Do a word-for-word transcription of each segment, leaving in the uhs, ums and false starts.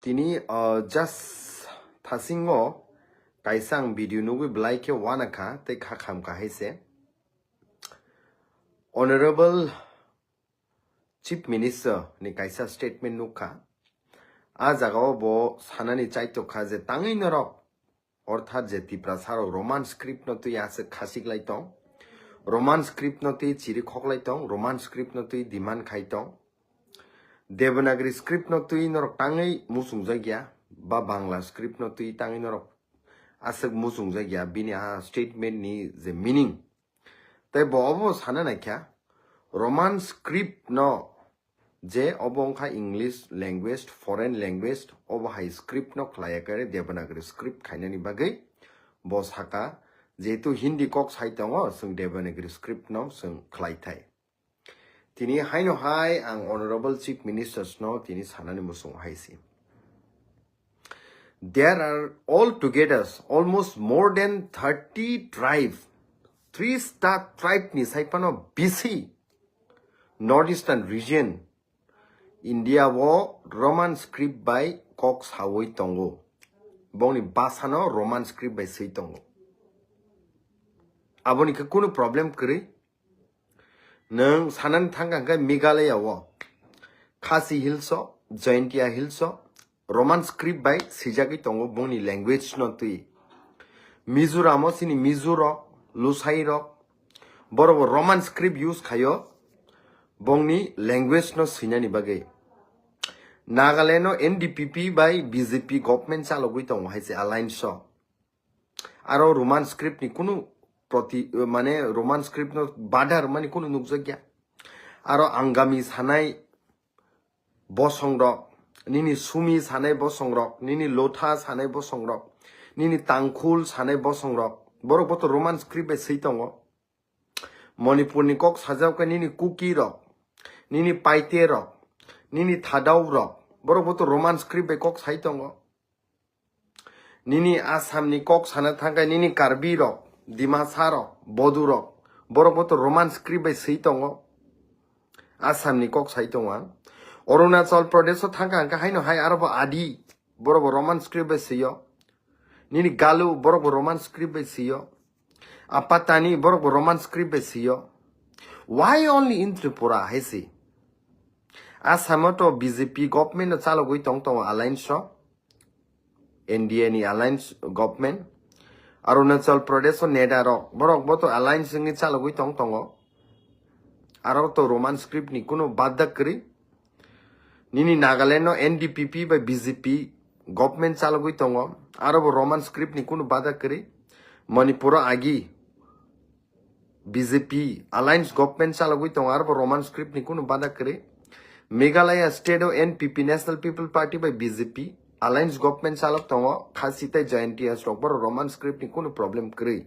Tini, uh, just thasingo kaisa ang video nugwi belai khe uanakha tei kha khamkha hai se. Honorable Chief Minister ni kaisa statement nukha. A jagao bo sanani chaitokha je tangwi norok, orthat je Tiprasa rok Roman script no twi aswk khasik lai tong, Roman script no twi chiri khok lai tong, Roman script no twi demand khai tong. Devanagari script no twi norok tangwi muchungjak ya, ba Bangla script no twi tangwi norok aswk muchungjak ya, bini a statement ni je meaning. Tei bo obo sana naikha, Roman script no je obo wngkha English language, foreign language, obo hai script no khlaiya khe Devanagari script khainani bagwi bo saka, jehetu Hindi kok sai tongo, chwng Devanagari script no chwng khlai thai. Tini haino hai ang Honorable Chief Ministers no tini sanani muchungo hai se. There are altogether almost more than thirty tribe, tris ta tribe ni sai phano bisi North Eastern region India o Roman script bai kok sawi tongo. Bongni basa no Roman script bai swi tongo. Aboni khe kunu problem kwrwi. Nwng sanani thangkha hwnkhe Meghalaya o, Khasi Hills o, Jaintia Hills o, Roman script bai swijagwi tongo bongni language no twi. Mizoram o chini Mizo rok, Lusai rok, borok bo Roman script use khaio bongni language no swinani bagwi. Nagaland o N D P P bai B J P government chalogwi tongo hai se alliance o. Aro Roman script ni kunu proti, mane Roman script no badar mani kunu nukjakya. Aro Angami sanai bosong rok, nini Sumi sanai bosong rok, nini Lotha sanai bosong rok, nini Tangkhul sanai bosong rok, borok bo to Roman script bai swi tongo. Manipur ni kok sajak khe nini Kuki rok, nini Paite rok, nini Thadou rok, borok bo to Roman script bai kok sai tongo. Nini Assam ni kok sana thangkhe nini Karbi rok, Dimasa rok, Bodu rok, borok bo to Roman script bai swi tongo. Assam ni kok sai tongo ang. Arunachal Pradesh o thangkha hwnkhe haino hai aro bo Adi, borok bo Roman script bai swio. Nini Galu, borok bo Roman script bai swio. Apatani, borok bo Roman script bai swio. Why only in Tripura hai se? Assam o to B J P government no chalogwi tong tongo alliance o. N D A ni alliance government. Arunachal Pradesh o NEDA rok, borok bo to alliance wngwi chalogwi tong tongo. Aro to Roman script ni kunu badda kwrwi. Nini Nagaland no N D P P bai B J P government chalogwi tongo. Aro bo Roman script ni kunu badda kwrwi. Manipur o agi B J P alliance government chalogwi tongo, aro bo Roman script ni kunu badda kwrwi. Meghalaya state o N P P, National People Party bai B J P alliance government chalok tongo, Khasi tei Jaintia rok, borok Roman script ni kunu problem kwrwi.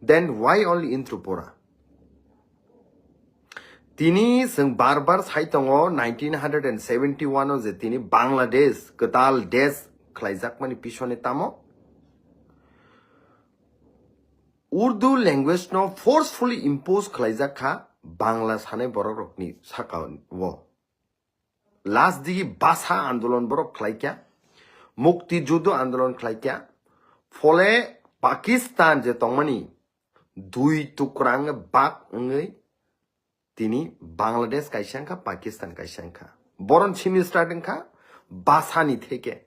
Then why only in Tripura? Tini chwng bar bar sai tongo, nineteen hundred and seventy one o je tini Bangladesh kwtal desh khlaijakmani pisone tamo Urdu language no forcefully impose khlaijak kha Bangla sanai borok rokni saka o. Last digi basa andolon borok khlaikya, mukti judo andolon khlaikya, phole Pakistan je tongmani dui tukrang bak wngwi tini Bangladesh kaisa wngkha, Pakistan kaisa wngkha. Boron simi start wngkha basani theke.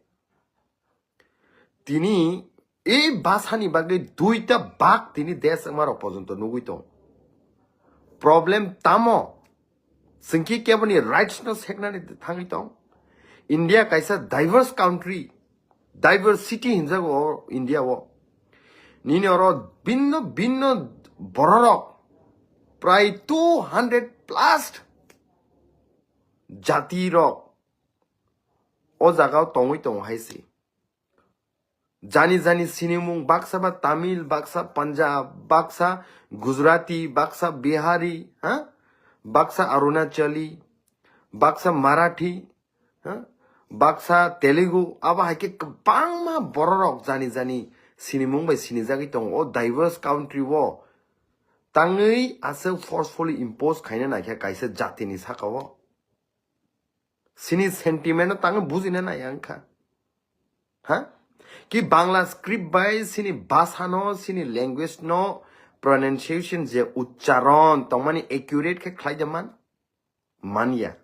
Tini e basani bagwi duita bak tini desh wngmarok porjonto nugwi tong. Problem tamo? Chwngki keboni rights no seknani thangwi tong. India kaisa diverse country, diversity hinjago o India o. Nini oro binno binno bororok prai two hundred plus jati rok o jaga o tongwi tongo hai se. Jani jani sinimung baksa ba Tamil, baksa Punjab, baksa Gujarati, baksa Bihari, ha? Baksa Arunachali, baksa Marathi, ha? Baksa Telugu, abo hai khe kwbangma bororok jani jani sinimung bai sinijagwi tongo o diverse country o. Tangwi aswk forcefully impose khaina naikha kaisa jatini saka o. Sini sentiment no tang bujina nai ang kha. Ha? Ki Bangla script bai sini bhasha no, sini language no, pronunciation je uchcharon tongmani accurate khe khlai da man? Manya.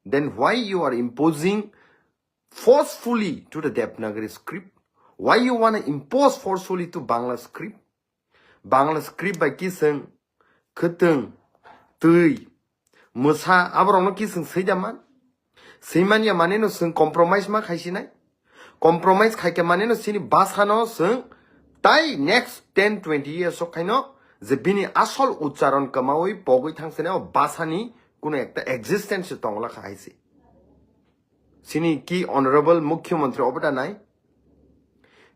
Then why you are imposing forcefully to the Devanagari script? Why you wanna impose forcefully to Bangla script? Bangla script bai kising, khwtwng, twi, mwsa, aborokno kising swi da man? Swi manya maneno chwng compromise ma khai sinai? Compromise khaikhe maneno chini bhasha no chwng tai next ten twenty years o khaino je bini asol uchcharon kwmawi pogwi thangsinai o bhasha ni kuno ekta existence tongla kha hai se. Chini ki honorable mukhyamantri obo da nai?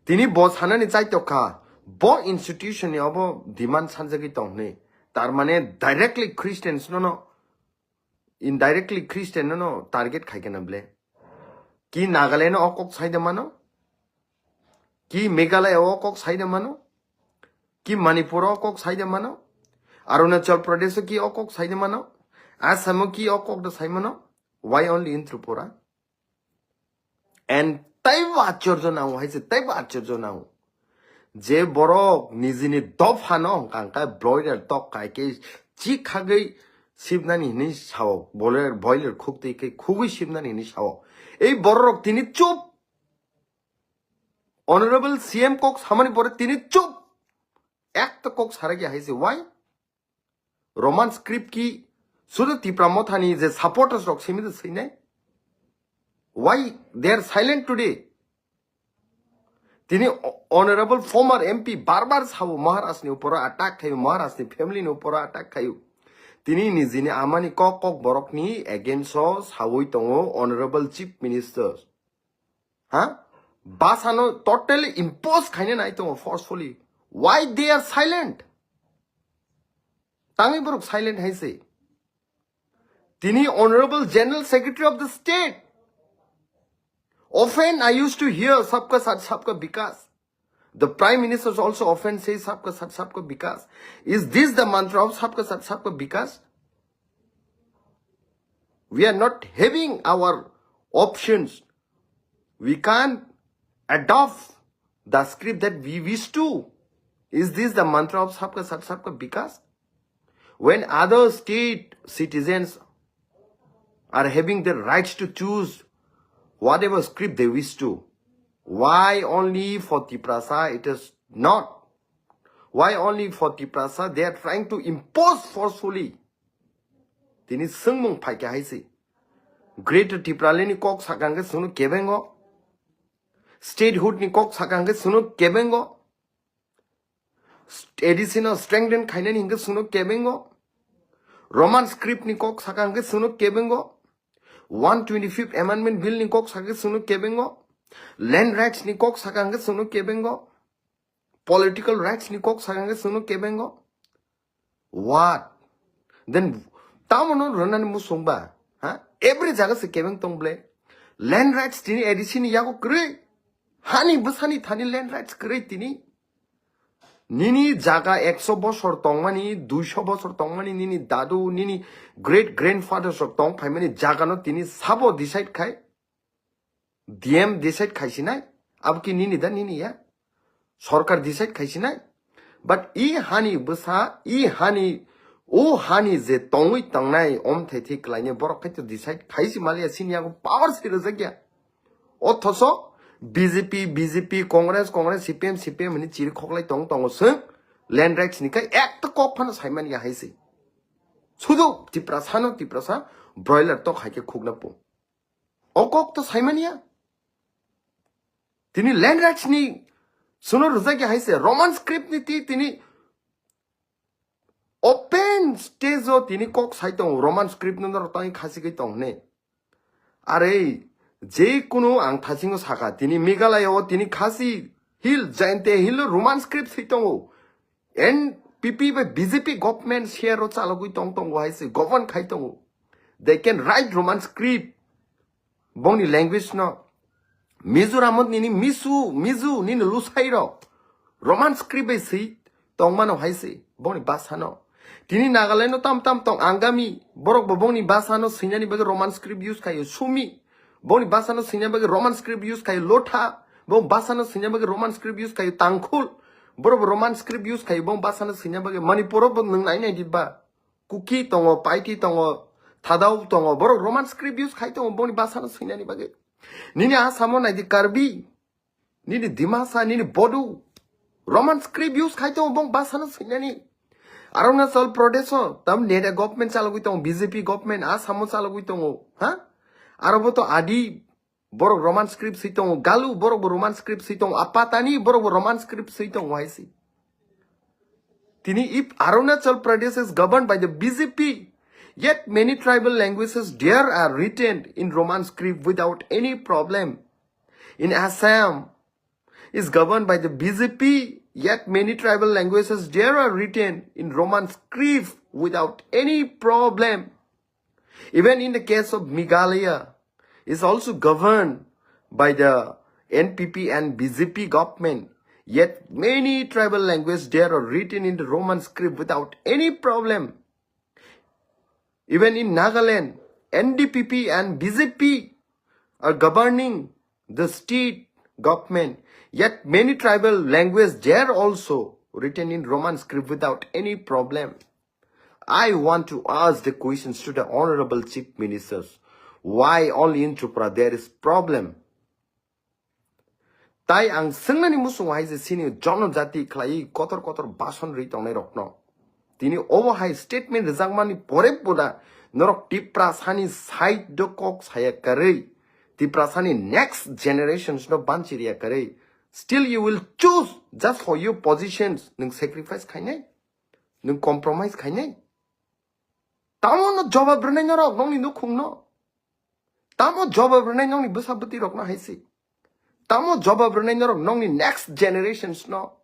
Tini bo sanani chaitok kha, bo institution ni obo demand sanjagwi tong hwnwi. Tar mane directly Christians no no, indirectly Christian no no target khai khe na ble. Ki Nagaland o kok sai da mano? Ki Meghalaya o kok sai da mano? Ki Manipur o kok sai da mano? Arunachal Pradesh o ki o kok sai da mano? Assam o ki o kok da sai mano? Why only in Tripura? And taibo achorjo nango hai se, taibo achorjo nango. Je borok nijini dophano hwnkha hwnkhe broiler tok kai khe chik khagwi sibnani hinwi sao, boiler, boiler khuktwi khe khugwi sibnani hinwi sao. Ei bororok tini chup. Honorable C M kok samani pore tini chup. Ekta kok sarakya hai se, why? Roman script ki sudu Tipra Mothani je supporters rok simi de sinai? Why they are silent today? Tini o-, honorable former M P bar bar sao Maharaj ni uporo attack khayo, Maharaj ni family ni uporo attack khayo. Tini nijini amani kok kok borok ni against o sawi tongo honorable chief minister. Ha? Bhasha no totally impose khaina nai tongo forcefully. Why they are silent? Tangwi borok silent hai se. Tini honorable general secretary of the state. Often I used to hear sabka saath sabka vikas. The prime minister also often says sabka saath sabka vikas. Is this the mantra of sabka saath sabka vikas? We are not having our options. We can't adopt the script that we wish to. Is this the mantra of sabka saath sabka vikas? When other state citizens are having the rights to choose whatever script they wish to, why only for Tiprasa it is not? Why only for Tiprasa they are trying to impose forcefully? Tini swngmung phaikha hai se. Greater Tipraland ni kok sakha hwnkhe chwngno kebengo. Statehood ni kok sakha hwnkhe chwngno kebengo. A D C no strengthen khainani hwnkhe chwngno kebengo. Roman script ni kok sakha hwnkhe chwngno kebengo. One twenty-fifth Amendment Bill ni kok sakha hwnkhe chwngno kebengo. Land rights ni kok sakha hwnkhe chwngno kebengo. Political rights ni kok sakha hwnkhe chwngno kebengo. What? Then tamo no rwnani musung ba? Ha? Every jaga se kebeng tong ble. Land rights tini A D C ni yago kwrwi. Hani bwsani thani land rights kwrwi tini. Nini jaga ekso bosor tongmani, duiso bosor tongmani, nini dadu, nini great grandfathers rok tong phaimani jaga no tini sabo decide khai. D M decide khaisinai, abo ki nini da nini ya? Sorkar decide khaisinai. But i hani bwsa, i hani, o hani je tongwi tongnai, omthai thai kwlainai borok khaito decide khaisi maliya, sini yago power se rwjakya. Othoso B J P, B J P, Congress, Congress, C P M, C P M hwnwi chiri khoklai tong tongo swng, land rights ni khe ekta kok phano saimani ya hai se. Sudu Tiprasa no Tiprasa broiler tok hai khe khukna po. O kok to saimaniya. Tini land rights ni suno rwjak ya hai se Roman script ni ti tini open stage o tini kok sai tongo Roman script no norok tangwi khasi kai tong hwnwi. Are je kunu ang thasingo saka tini Meghalaya o tini Khasi Hill, Jaintia Hill o Roman script sai tongo. N P P bai B J P government share o chalogwi tong tongo hai se govern khai tongo. They can write Roman script. Bongni language no. Mizoram o nini misu, mizu, nini lusai rok. Roman script bai swi tongmano hai se. Bongni bhasha no. Tini Nagaland no tam tam tong Angami, borok bo bongni basa no swinani bagwi Roman script use khayo. Sumi, bongni basa no swinani bagwi Roman script use khayo. Lotha, bong basa no swinani bagwi Roman script use khayo. Tangkhul, borok bo Roman script use khayo, bong basa no swinani bagwi. Manipur o bo nwng nai nai di ba. Kuki tongo, Paiti tongo, Thadao tongo, borok Roman script use khai tongo, bongni basa no swinani bagwi. Nini Assam o nai di Karbi, nini Dimasa, nini Bodo, Roman script use khai tongo, bong basa no swinani. Arunachal Pradesh o tam neta government chalogwi tongo, B J P government, Assam o chalogwi tongo, ha? Aro bo to Adi, borok Roman script swi tongo, Galu, borok bo Roman script swi tongo, Apatani, borok bo Roman script swi tongo, hai si. Tini, if Arunachal Pradesh is governed by the B J P, yet many tribal languages there are written in Roman script without any problem. In Assam is governed by the B J P, yet many tribal languages there are written in Roman script without any problem. Even in the case of Meghalaya, is also governed by the N P P and B J P government. Yet many tribal languages there are written in the Roman script without any problem. Even in Nagaland, N D P P and B J P are governing the state government. Yet many tribal languages there also written in Roman script without any problem. I want to ask the questions to the honorable chief ministers. Why only in Tripura there is problem? Tai ang swngnani muchungo hai je sini jonojati khlai kotor kotor bason rwi tongnai rokno. Tini obo hai statement rwjakmani pore pura norok Tiprasani side do kok saya karwi. Tiprasani next generations no banchi riya karwi. Still you will choose just for your positions. Nwng sacrifice khainai? Nwng compromise khainai? Tamo no jobab rwnai norok nongni nukhungno? Tamo jobab rwnai nongni bwsa bwtwi rokno hai si? Tamo jobab rwnai norok nongni next generations no?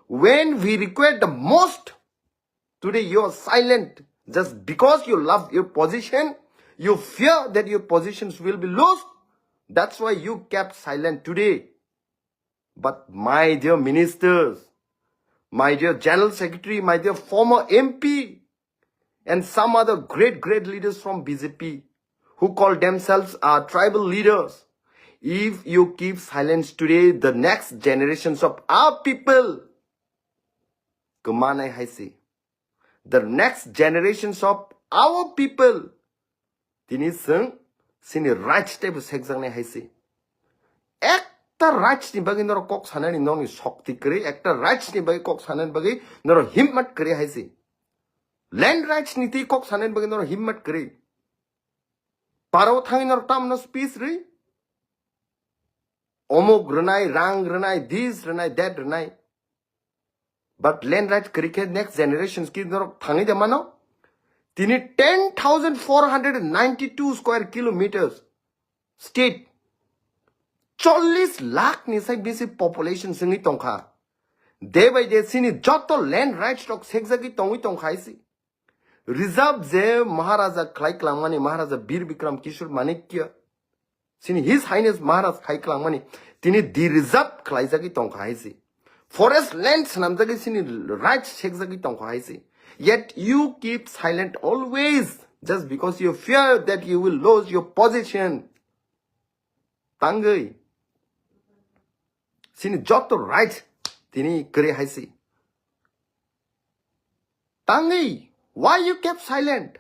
When we require the most, today you are silent just because you love your position, you fear that your positions will be lost. That's why you kept silent today. But my dear ministers, my dear general secretary, my dear former M P, and some other great, great leaders from B J P who call themselves our tribal leaders, if you keep silence today, the next generations of our people, kwmanai hai si. The next generations of our people, tini chwng chini rights teibo sekjaknai hai si. Ekta rights ni bagwi norok kok sanani nongni shokti kwrwi, ekta rights ni bagwi kok sanani bagwi norok himmat kwrwi hai si. Land rights ni twi kok sanani bagwi norok himmat kwrwi. Paro thangwi norok tamno speech rwi? Omuk rwnai, rang rwnai, this rwnai, that rwnai. But land rights kwrwi khe next generations ki norok thangwi de mano? Tini ten thousand four hundred ninety-two square kilometers state, chollish lakh ni sai bisi population singwi tongkha. Day by day sini joto land rights rok sekjagwi tongwi tongkha hai si. Reserve je Maharaja khlai klangmani, Maharaja Bir Bikram Kishore Manikya, sini His Highness Maharaj khai klangmani, tini de-reserve khlaijagwi tongkha hai si. Forest land swnamjagwi sini rights sekjagwi tongkha hai si. Yet you keep silent always just because you fear that you will lose your position. Tangwi. Sini joto rights tini kwrwi hai si. Tangwi, why you kept silent?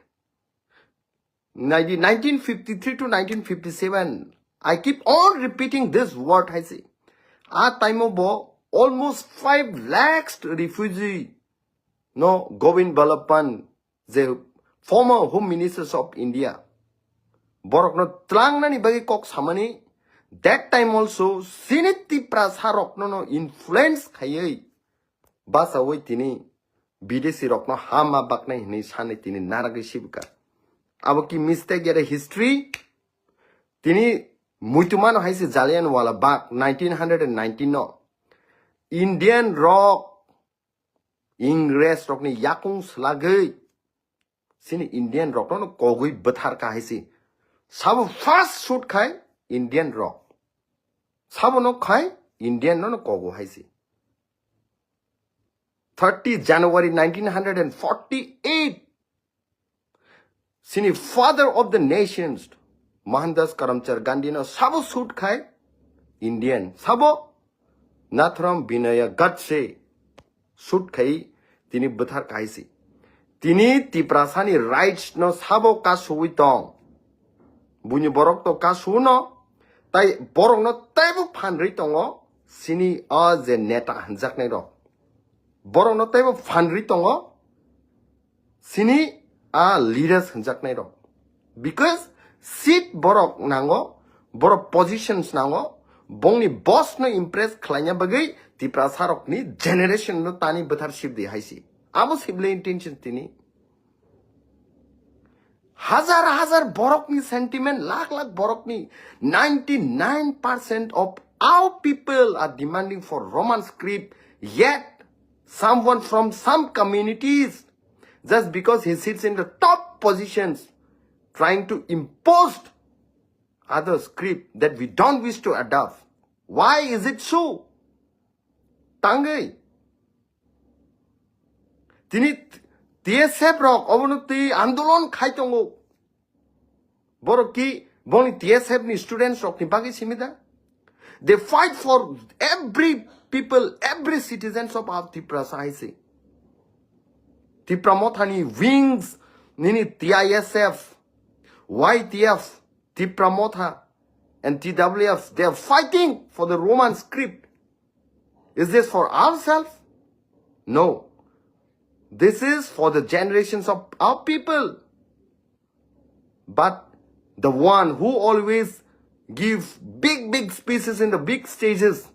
Nai di, nineteen fifty-three to nineteen fifty-seven, I keep on repeating this word, hai si. A time o bo almost five lakhs refugee no Govind Vallabh Pant, je former Home Ministers of India, borokno tlangnani bagwi kok samani, that time also sini Tiprasa rokno no influence khaiwi bachawi tini bidesi rokno hama baknai hinwi sanwi tini naragwi sibwkha. Abo ki mistake ya de history? Tini muitumano hai se Jallianwala Bagh nineteen hundred and nineteen no Indian rok Ingres rokni yakung swlagwi sini Indian rokno kogwi bwthar kha hai se. Sabo first shoot khai Indian rok. Sabo no khai Indian no kogo hai se. thirty January nineteen hundred and forty-eight, sini father of the nations, Mohandas Karamchand Gandhi no sabo shoot khai Indian, sabo Nathuram Vinaya Godse shoot khai tini bwthar kaisi. Tini Tiprasani rights no sabo kasui tong. Buini borok to kasuno, tai borok no taibo phanrwi tongo sini o je neta hanjaknai rok. Borok no taibo phanrwi tongo sini a leaders hanjaknai rok. Because seat borok nango, borok positions nango, bongni boss no impress khlaina bagwi Tiprasa rokni generation no tani bwthar sibdi haisi. Abo sibli intention tini. Hazar hazar borokni sentiment, lakh lakh borokni, ninety-nine percent of our people are demanding for Roman script, yet someone from some communities, just because he sits in the top positions, trying to impose other script that we don't wish to adopt. Why is it so? Tangwi. Tini T S F rok obono twi andolon khai tongo. Borok ki boni T S F ni students rok ni bagwi simi da? They fight for every people, every citizens of our Tiprasa, I say. Tipra Motha ni wings, nini T I S F, Y T F, Tipra Motha, and T W F, they are fighting for the Roman script. Is this for ourselves? No. This is for the generations of our people. But the one who always give big, big speeches in the big stages,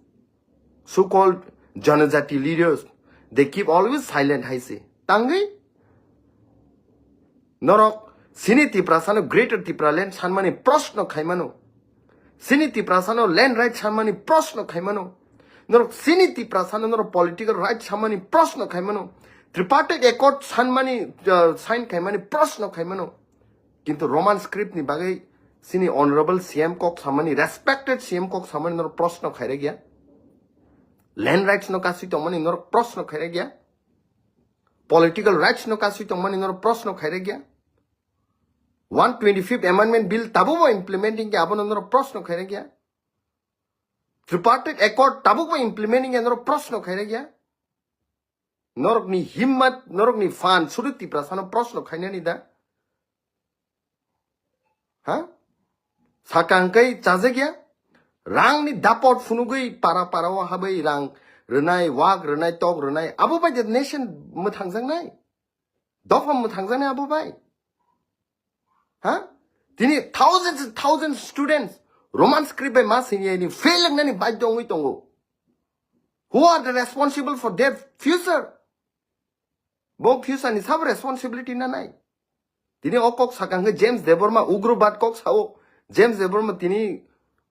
so-called Janajati leaders, they keep always silent, hai se. Tangwi? Norok sini Tiprasano Greater Tipraland sanmani proshno khaimano. Sini Tiprasano land right sanmani proshno khaimano. Norok sini Tiprasano norok political right sanmani proshno khaimano. Tripartite Accord sanmani, uh, sign khaimani proshno khaimano. Kintu Roman script ni bagwi sini honorable C M kok samani, respected C M kok samani norok proshno khairagya. Land rights no kasui tongmani norok proshno khairagya. Political rights no kasui tongmani norok proshno khairagya. One twenty-fifth Amendment Bill tabukbo implementing khe abono norok proshno khairagya. Tripartite Accord tabukbo implementing khe norok proshno khairagya. Norokni himmat, norokni phan, sudu Tiprasano proshno khainani da? Ha? Sakang kai chajakya? Rangni dapot phunugwi para para o habai rang rwnai, wak rwnai, tok rwnai. Abo bai the nation mwthangjaknai? Dopha mwthangjaknai abo bai? Ha? Tini thousands and thousands students Roman script bai ma sini ni fail wngnani baidhyo wngwi tongo. Who are the responsible for their future? Bo future ni sabo responsibility na nai? Tini o kok sakang khe James Debbarma ugrobad kok sao. James Debbarma tini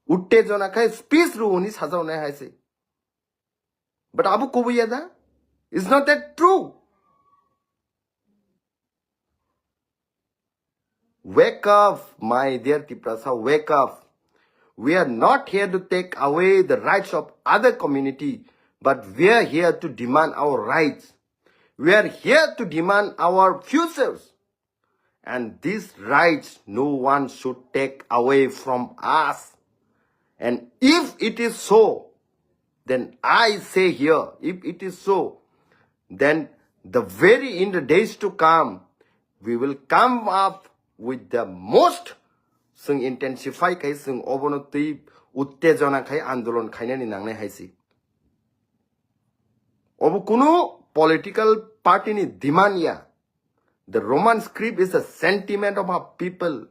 uttejona khai speech rwni sajao nai hai se. But abo kubuya da? Is not that true? Wake up, my dear Tiprasa, wake up. We are not here to take away the rights of other community, but we are here to demand our rights. We are here to demand our futures. And these rights no one should take away from us. And if it is so, then I say here, if it is so, then the very in the days to come, we will come up with the most, chwng intensify khai chwng obono twi uttejona khai andolon khainani nangnai hai se. Obo kunu political party ni demand ya. The Roman script is a sentiment of our people.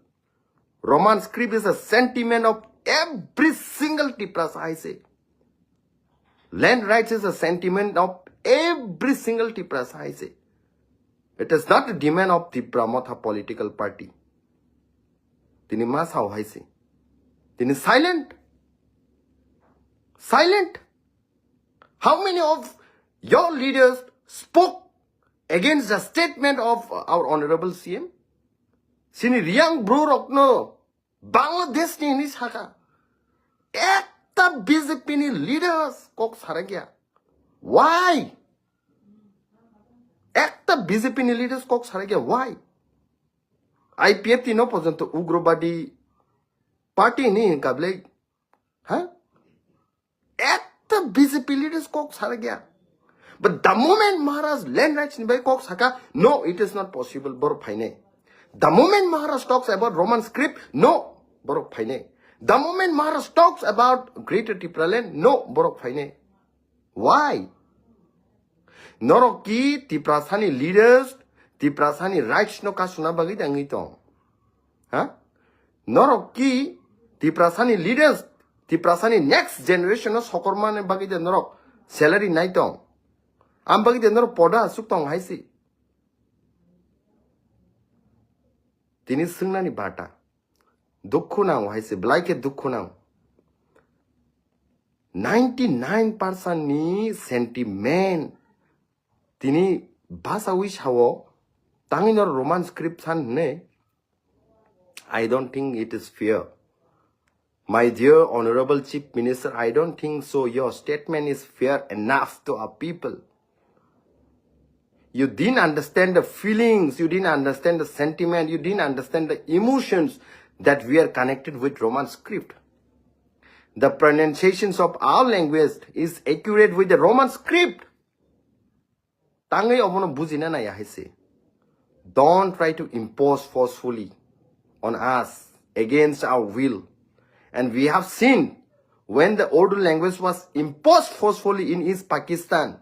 Roman script is a sentiment of every single Tiprasa, I say. Land rights is a sentiment of every single Tiprasa, I say. It is not a demand of Tipra Motha political party. Tini ma sao hai se. Tini silent. Silent. How many of your leaders spoke against the statement of our honorable C M? Sini Reang Bru rokno Bangladesh ni hini saka. Ekta B J P ni leaders kok sarakya. Why? Ekta B J P ni leaders kok sarai khe, why? I P F T no porjonto ugrobadi party ni hinka bwle, ha? Ekta B J P leaders kok sarai khe. But the moment Maharaj land rights ni bai kok saka, no, it is not possible, borok phainai. The moment Maharaj talks about Roman script, no, borok phainai. The moment Maharaj talks about Greater Tipraland, no, borok phainai. Why? Norok ki Tiprasani leaders, Tiprasani rights no kasuna bagwi tangwi tong? Ha? Norok ki Tiprasani leaders, Tiprasani next generation no sokormani bagwi de norok salary nai tong? Am bagwi de norok poda asuk tong hai si? Tini swngnani bata. Dukhu nang hai si, belai khe dukhu nang. Ninety nine percent ni sentiment tini basawi sao, tangwi no Roman script san hwnwi. I don't think it is fair. My dear Honorable Chief Minister, I don't think so. Your statement is fair enough to our people. You didn't understand the feelings, you didn't understand the sentiment, you didn't understand the emotions that we are connected with Roman script. The pronunciations of our language is accurate with the Roman script. Tangwi obono bujina naiya hai se. Don't try to impose forcefully on us against our will. And we have seen when the Urdu language was imposed forcefully in East Pakistan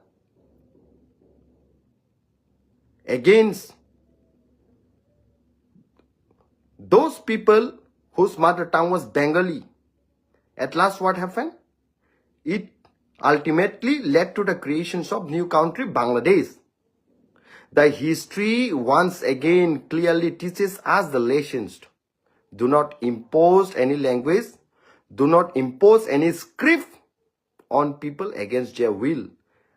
against those people whose mother tongue was Bengali. At last, what happened? It ultimately led to the creations of new country, Bangladesh. The history once again clearly teaches us the lessons. Do not impose any language. Do not impose any script on people against their will.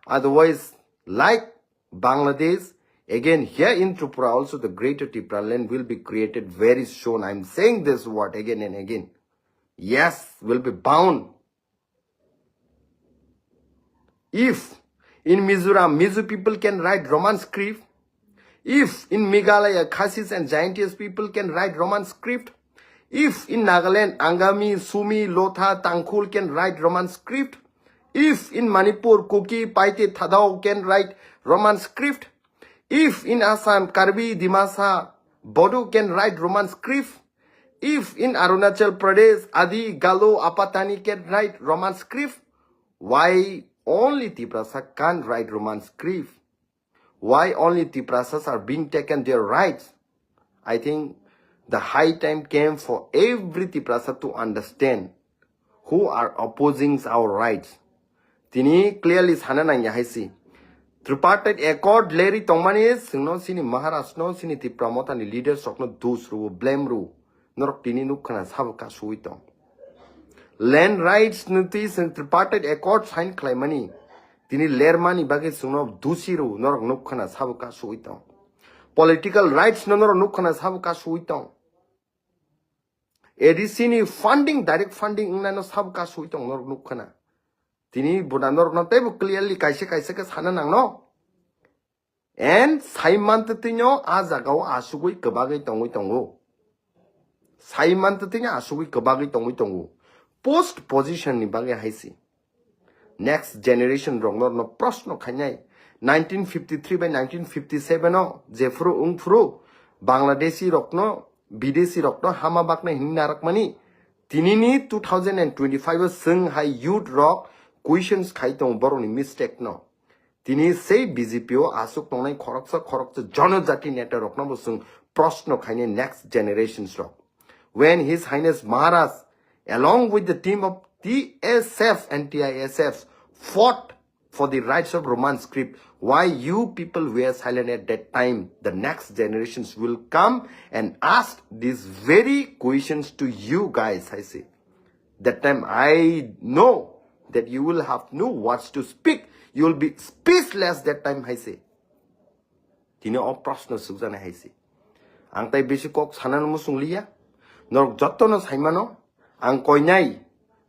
Otherwise, like Bangladesh, again here in Tripura also the Greater Tipraland will be created very soon. I'm saying this word again and again. Yes, will be bound. If in Mizoram, Mizo people can write Roman script, if in Meghalaya, Khasis and Jaintias people can write Roman script, if in Nagaland, Angami, Sumi, Lotha, Tangkhul can write Roman script, if in Manipur, Kuki, Paite, Thadou can write Roman script, if in Assam, Karbi, Dimasa, Bodo can write Roman script, if in Arunachal Pradesh, Adi, Galo, Apatani can write Roman script, why only Tiprasa can't write Roman script? Why only Tiprasas are being taken their rights? I think the high time came for every Tiprasa to understand who are opposing our rights. Tini clearly sana nangya hai si. Tripartite Accord leri tongmani singno sini Maharaj no sini Tipra Motha ni leaders rokno dus ru, blame ru. Norok tini nukkhana sabo kasui tong. Land rights no twi sing Tripartite Accord sign khlaimani. Tini lermani bagwi singno dusi ru, norok nukkhana sabo kasui tong. Political rights no norok nukkhana sabo kasui tong. A D C ni funding, direct funding wngnano sabo kasui tong norok nukkhana. Tini buda norokno teibo clearly kaisa kaisa khe sana nangno. And saimantwtwino a jagao asugwi kwbagwi tongwi tongo. Saimantwtwino asugwi kwbagwi tongwi tongo. Post position ni bagwi hai si. Next generation rokno no proshno khainai. Nineteen fifty-three by nineteen fifty-seven o jephuru wngphuru Bangladeshi rokno, Bidesi rokno hama bakna hinwi narakmani. Tinini two thousand and twenty-five o chwng hai youth rok questions khai tongo borokni mistake no. Tini sei B J P o aswk tongnai khoroksa khoroksa jonojati neta rokno bo chwng proshno khainai next generations rok. When His Highness Maharaj, along with the team of T S F and T I S F, fought for the rights of Roman script, why you people were silent at that time? The next generations will come and ask these very questions to you guys, I say. That time I know that you will have no words to speak. You will be speechless that time, I say. Tini o proshno sukjani hai se. Ang tai bisi kok sanano muchung liya. Norok jotono saimano. Ang koinai.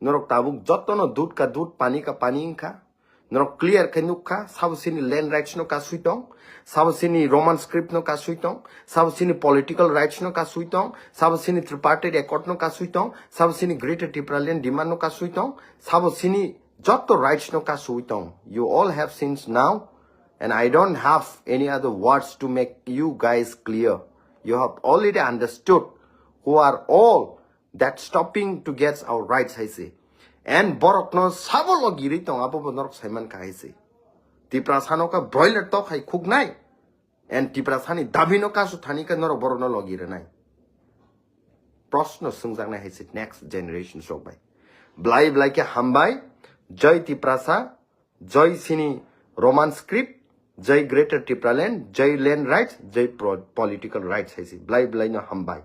Norok tabuk jotono dud ka dud, pani ka pani wngkha. Norok clear khe nukha, sabo sini land rights no kasui tong, sabo sini Roman script no kasui tong, sabo sini political rights no kasui tong, sabo sini tripartite accord no kasui tong, sabo sini Greater Tipraland demand no kasui tong, sabo sini joto rights no kasui tong. You all have since now, and I don't have any other words to make you guys clear. You have already understood who are all that stopping to get our rights hai se. And borok no sabo logirwi tong, abo bo norok saiman kha hai se. Tiprasa no ka broiler tok hai khuknai. And Tiprasa ni dabi no kasu thani ka norok borok no logirwnai. Proshno swngjaknai hai se next generation sok bai. Blai blai khe hambai, jai Tiprasa, jai sini Roman script, jai Greater Tipraland, jai land rights, jai pro-, political rights hai se. Blai blai no hambai.